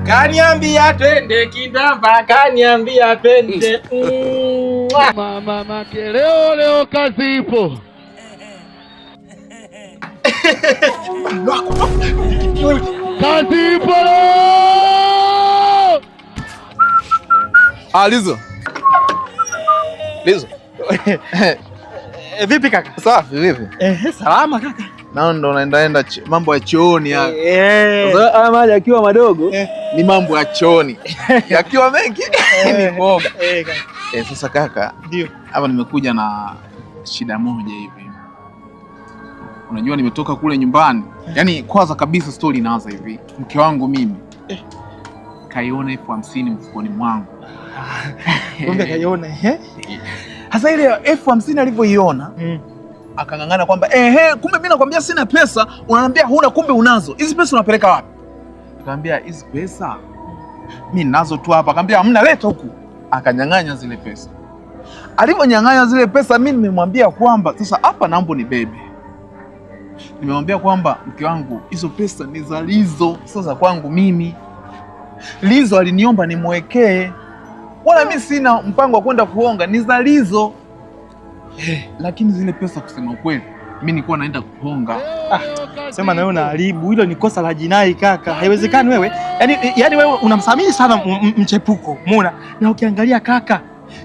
Kaniambia twende Kindamba, kaniambia twende. Mama makeleo leo kazi ipo. Kazi ipo. Ah, Lizo. Lizo. Vipi kaka? Safi vipi? Salama kaka. Naona ndo unaendaenda mambo ya chooni haya. Eh. Sasa haya maji yakiwa madogo ni mambo ya chooni. Yakiwa mengi ni mboga. Kaka. Sasa kaka, Ndio. hapa nimekuja na shida moja hivi. Unajua nimetoka kule nyumbani. Yaani kwanza kabisa story inaanza hivi. Mke wangu mimi kaiona 50,000 mfukoni mwangu. Kumbe kaiona eh? Sasa ile 50,000 alivyoiona akang'ang'ana kwamba ehe, kumbe mimi nakwambia sina pesa, unaniambia huna, kumbe unazo. Hizi pesa unapeleka wapi? Nikamwambia hizi pesa mimi ninazo tu hapa. Akamwambia hamna, leta huku. Akanyang'anya zile pesa. Alivyonyang'anya zile pesa, mimi nimemwambia kwamba sasa hapa naomba nibebe. Nimemwambia kwamba mke wangu, hizo pesa ni za Lizo, sio za kwangu mimi. Lizo aliniomba nimwekee, wala mimi sina mpango wa kwenda kuonga, ni za Lizo. Lakini zile pesa kusema ukweli, mimi nilikuwa naenda kuhonga. Sema na wewe unaharibu, hilo ni kosa la jinai kaka. Haiwezekani wewe. Yaani wewe unamsamini sana mchepuko. Umeona? Na ukiangalia kaka,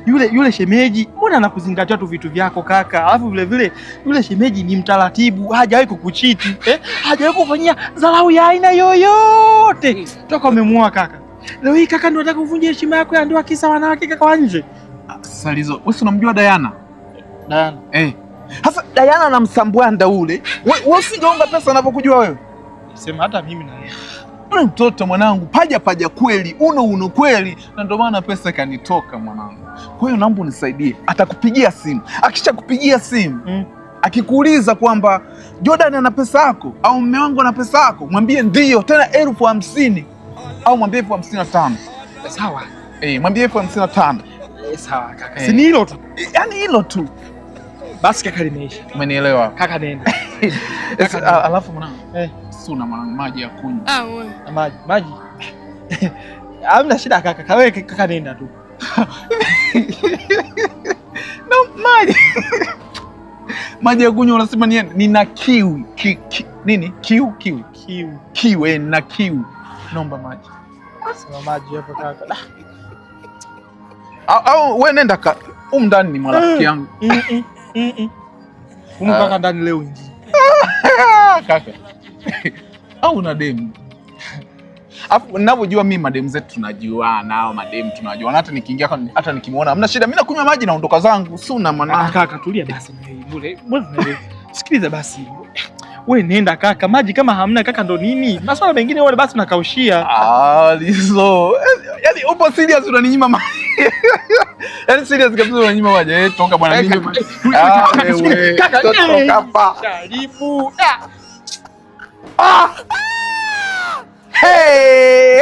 yule shemeji, mbona anakuzingatia tu vitu vyako kaka? Alafu vile vile yule shemeji ni mtaratibu, hajawahi kukuchiti, eh? Hajawahi kufanyia dharau ya aina yoyote. Toka umemuoa kaka. Leo hii kaka ndio anataka kuvunja heshima yako ya ndoa kisa wanawake kaka wa nje. Sasa Lizo, wewe si unamjua Diana? Diana. Sasa Diana na msambwanda ule, wewe usingeonga pesa anavyokujua wewe. Sema hata mimi na yeye. Ule mtoto mwanangu, paja paja kweli, uno uno kweli, na ndio maana pesa ikanitoka mwanangu. Kwa hiyo naomba unisaidie, atakupigia simu. Akishakupigia simu, akikuuliza kwamba Jordan ana pesa yako au mume wangu ana pesa yako, mwambie ndio, tena 50,000 au mwambie 55,000. Sawa. Mwambie 55,000. Sawa kaka. Si ni hilo tu. Yaani hilo tu. Basi kaka limeisha. Umenielewa? Kaka nenda. Alafu mwanangu. Suna mwanangu maji ya kunywa. Ah, maji, maji. Hamna shida kaka. Kawe kaka nenda tu. No, maji. Maji ya kunywa unasema niende. Nina kiu. Nini? Kiu, kiu. Kiu. Kiu, nina kiu. Naomba maji. Sema maji hapo kaka. Au wewe nenda ka humu ndani ni marafiki yangu. Humu kaka ndani leo ingi. Kaka. Au una demu? Alafu ninavyojua mimi mademu zetu tunajuana, hao mademu tunajuana. Hata nikiingia hata nikimuona hamna shida. Mimi nakunywa maji naondoka zangu. Suna mwanangu. Kaka tulia basi. Bure. Sikiliza basi. Wewe nenda kaka, maji kama hamna kaka ndo nini? Masuala mengine wewe basi unakaushia. Ah, Lizo. Yaani upo serious unaninyima maji. Yaani serious kabisa unaninyima maji. Toka bwana mimi. Kaka, Toka hapa. Jaribu. Ah! Hey!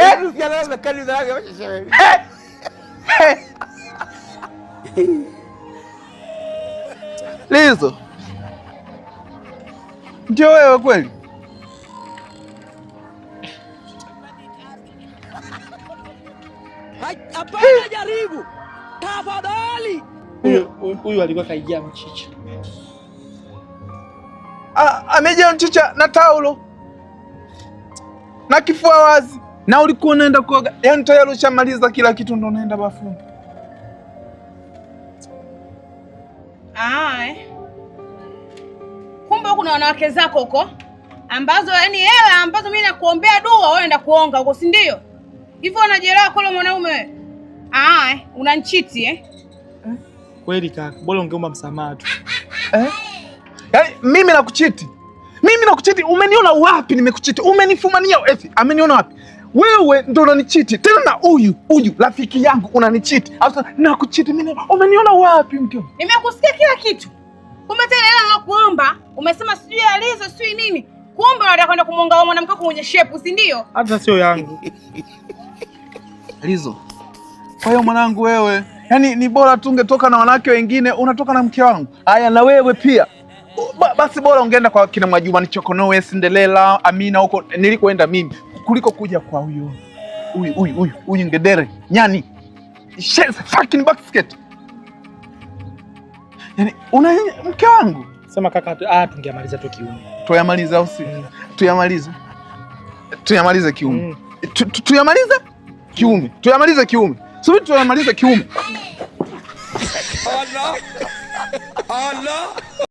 Hey! Lizo. Ndio wewe kweli? Hapana, jaribu. Tafadhali. Huyu alikuwa kaijia mchicha. Amejaa mchicha na taulo na kifua wazi, na ulikuwa unaenda kuoga. Yaani tayari ushamaliza kila kitu ndo unaenda bafuni. Kumbe kuna wanawake zako huko ambazo yani hela ambazo mimi nakuombea dua wewe unaenda kuonga huko, si ndio? Hivyo unajielewa kweli mwanaume wewe? Unanchiti eh? Kweli kaka, bora ungeomba msamaha tu. Yaani mimi nakuchiti. Mimi nakuchiti, umeniona wapi nimekuchiti? Umenifumania eti, ameniona wapi? Wewe ndo unanichiti. Tena na huyu rafiki yangu unanichiti. Alafu nakuchiti mimi, umeniona wapi mke? Nimekusikia kila kitu. Kumbe tena hela nakuomba, umesema sijui alizo sijui nini. Kumbe unataka kwenda kumuonga wewe mwanamke mwenye shepu, si ndio? Hata sio yangu. Lizo. Kwa hiyo mwanangu wewe, yaani ni bora tu ungetoka na wanawake wengine, unatoka na mke wangu. Haya na wewe pia. Basi bora ungeenda kwa kina Mwajuma, Nichokonoe, Cinderella, Amina huko nilikoenda mimi kuliko kuja kwa huyo. Huyu huyu huyu huyu ngedere nyani. Shit, fucking basket. Yaani una mke wangu. Sema kaka, tungeamaliza tu kiume. Tuyamalize au si? Tuyamalize. Tuyamalize kiume. Tuyamalize kiume. Tuyamalize kiume. Subiri tuyamalize kiume. Allah. Allah.